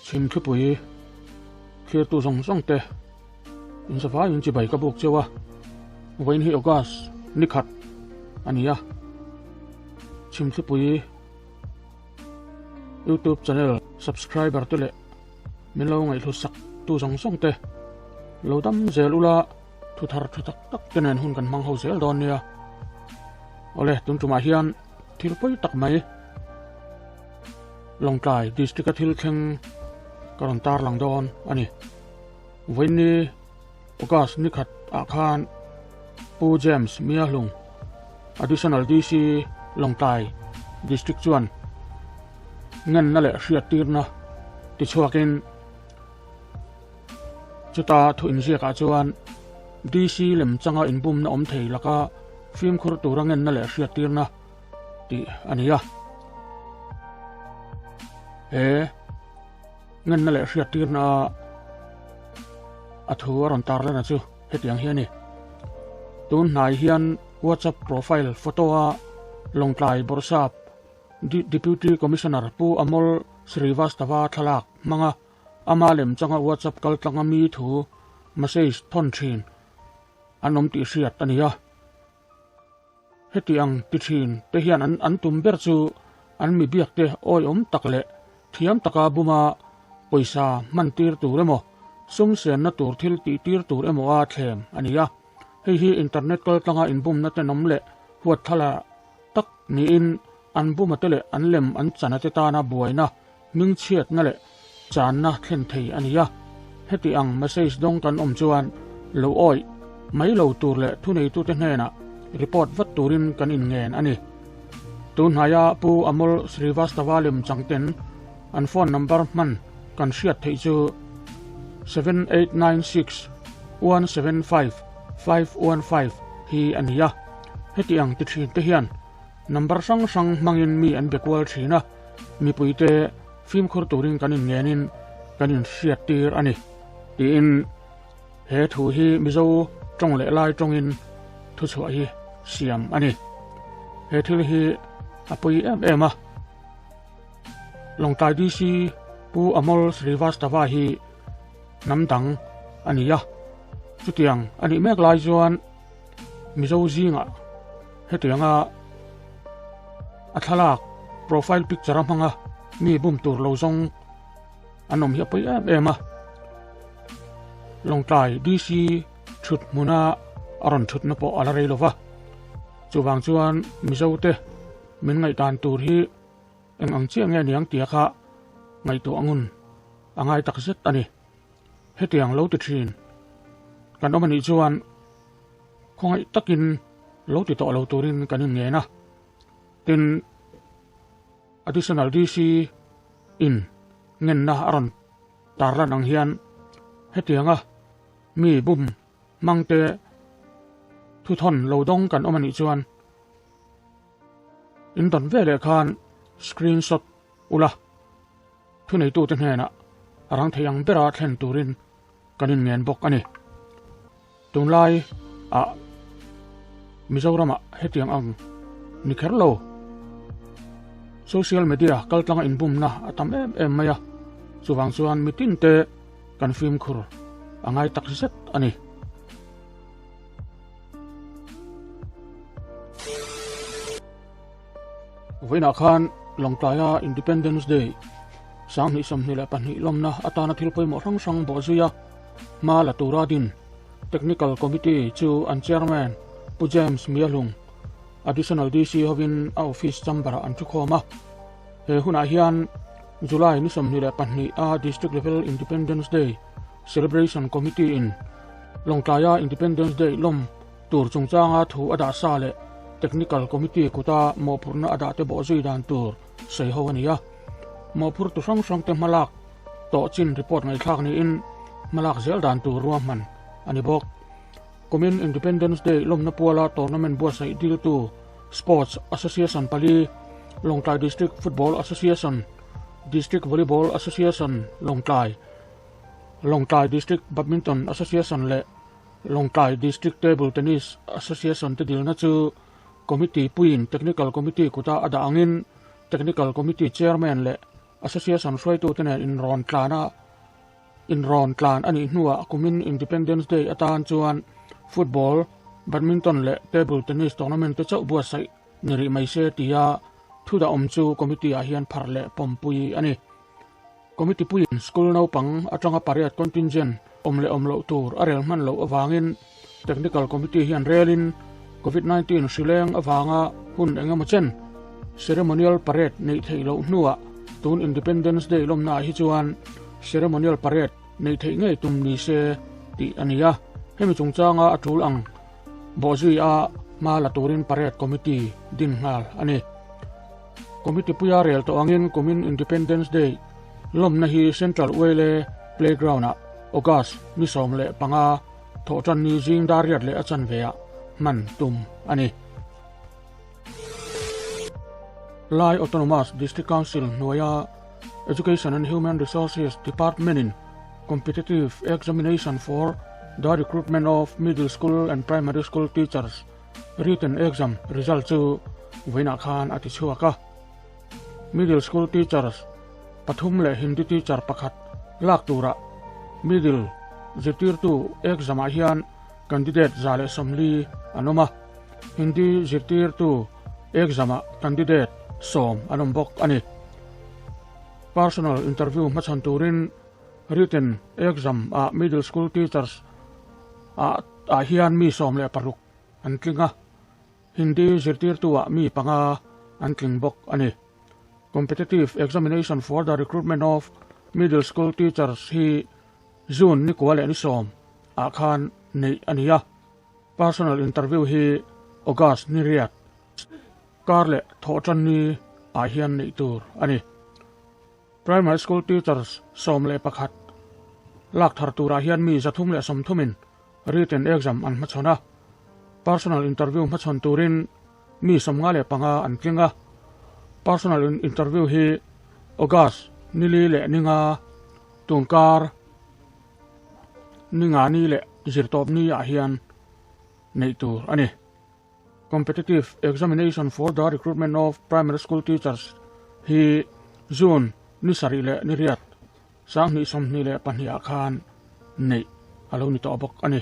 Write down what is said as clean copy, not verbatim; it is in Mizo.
Chhimthlipui thlirtu zawng zawng te inzavaiin chibai ka buk cheu a, vawiin hi August ni khat a ni a, Chhimthlipui YouTube channel subscriber te leh min lo ngaihhlut sak tu zawng zawng te lo dam zel ula thu thar tha tak tak te nen hun kan hmang ho zel dawn nia. Awle tun tumah hian thil pawi tak mai Lawngtlai District a thil thleng ka rawn tar lang dawn a ni. Vawiinni August ni khat ah khan Pu James Miahlung Additional DC Lawngtlai District chuan ngenna leh hriattirna tichhuakin chuta thu inziakah chuan DC lem changa inbumna awm thei laka fimkhur tura ngenna leh hriattirna tih a ni a. He ngenna leh hriattirna a thu a rawn tarlan a chu hetiang hi a ni. Tun hnai hian WhatsApp profile photo a Lawngtlai Bawrhsap Deputy Commissioner Pu Amol Srivastava thlalak hmanga ama lemchanga WhatsApp kaltlanga mi thu message thawn thin an awm tih hriat a ni a. Heti ang ti thin te hian an an tum ber chu an mi biak te awihawm tak leh thiam taka buma pawisa hman tir tur emaw, sum sianna tur thil tih tir tur emaw a thlem a ni a. Hei hi internet kaltlanga inbumna tenawm leh huatthlala tak niin an buma te leh an lem an chana te tana buaina, hmingchhiatna leh channa thlen thei a ni a. Heti ang message dawng kan awm chuan lo awih mai lo tur leh thuneitute hnenah report vat turin kan inngen a ni. Tunhnaia Pu Amol Srivastava lem changten an phone number hman kan hriat theih chu 7896 175 515 hi a ni a. Heti ang ti thin te hian number hrang hrang hmangin mi an be kual thin a, mipuite fimkhur turin kan inngenin kan inhriat tir a ni tiin he thu hi Mizo tawng leh lai tawngin thuchhuah hi siam a ni. He thil hi a pawi em em a. Lawngtlai DC Pu Amol Srivastava hi hnam dang a ni a, chutiang a nih mek lai chuan Mizo zingah hetianga a thlalak profile picture a hmanga mi bum tur lo zawng an awm hi a pawi em em a. Lawngtlai DC thut hmuna a rawn thutna pawh a la rei lo va, chuvang chuan Mizote min ngaihdan tur hi Eng ang chiah nge niang tia kha ngaihtuah ngun a ngai tak zet a ni. Hetiang lo ti thin kan awm a nih chuan khawngaih takin lo ti tawh lo turin kan inngen a. Tin, Additional DC in ngenna a rawn tarlan ang hian hetianga mi bum hmangte thuthawn lo dawng kan awm a nih chuan, In dawn veleh khan screenshot ula, thuneitute hnenah a rang thei ang bera thlen turin kan inngen bawk a ni. Tunlai ah Mizoramah hetiang ang ni kher lo. Social media kaltlanga inbumna a tam em em mai a, chuvang chuan mitinte kan fimkhur a ngai takzet a ni. Vawiinah khan Lawngtlaia Independence Day 2022 lawmna atana thil pawimawh hrang hrang bawhzuia hma la tura din Technical Committee chu an Chairman Pu James Miahlung, Additional DC hovin a office chamber-ah an thukhawm a. He hunah hian July ni 22 a District Level Independence Day Celebration Committee in Lawngtlaia Independence Day lawm tur chungchanga thu a dah sa leh Technical Committee kuta mawhphurhna a dahte bawhzui dan tur sawi ho a ni a. Mawhphurtu hrang hrangte hmalak tawh chin report ngaihthlak niin hmalak zel dan tur ruahman a ni bawk. Kumin Independence Day lawmna puala tournament buatsaih diltu Sports Association pali, Lawngtlai District Football Association, District Volleyball Association, Lawngtlai, Lawngtlai District Badminton Association leh Lawngtlai District Table Tennis Association te dilna chu Committee puiin Technical Committee kuta a dah angin Technical Committee Chairman leh Association hruaitute nen inrawn tlan a inrawn tlan a nih hnuah kumin Independence Day atan chuan Football, Badminton leh Table Tennis tournament te chauh buatsaih ni rih mai se tia thudah awm chu committee ah hian pharh leh pawmpui a ni. Committee puiin school naupang atanga pariat contingent awm leh awm loh tur a rel hman loh avangin Technical Committee hian relin Covid 19 hri leng avanga hun eng emaw chen Ceremonial Parade neih theih loh hnuah tun Independence Day lawmnaah hi chuan Ceremonial Parade neih theih ngei tum ni se tih a ni a. Hemi chungchanga a tul ang bawhzui a hma la turin Parade Committee din nghal a ni. Committee puia rel tawh angin kumin Independence Day lawmna hi Central Uaile Playground-ah August ni 15 thawhtan ni zing dar riat leh a chanveah hman tum a ni. Lai Autonomous District Council hnuaia Education and Human Resources Department-in Competitive Examination for the Recruitment of Middle School and Primary School Teachers Written exam result chu vawiinah khan a ti chhuak a. Middle school teachers pathum leh Hindi teacher pakhat lak turah middle zirtirtu exam ah hian candidate 140 an awm a. Hindi zirtirtu exam ah candidate 10 an awm bawk a ni. Personal interview hmachhawn turin written exam ah middle school teachers ah ah hian mi 16 an tling a, Hindi zirtirtu-ah mi panga an tling bawk a ni. Competitive Examination for the Recruitment of Middle School Teachers hi June ni kua leh ni sawm ah khan neih a ni a, Personal Interview hi August ni riat kar leh thawhtan ni ah hian neih tur a ni. Primary School Teachers 11 lak thar turah hian mi 330 in written exam an hmachhawn a, personal interview hmachhawn turin mi 55 an tling a. Personal interview hi August nili leh ninga tunkar ninga ni leh zirtawp ni ah hian neih tur a ni. Competitive Examination for the Recruitment of Primary School Teachers hi June ni sarih leh ni riat 2022 ah khan neih a lo ni tawh bawk a ni.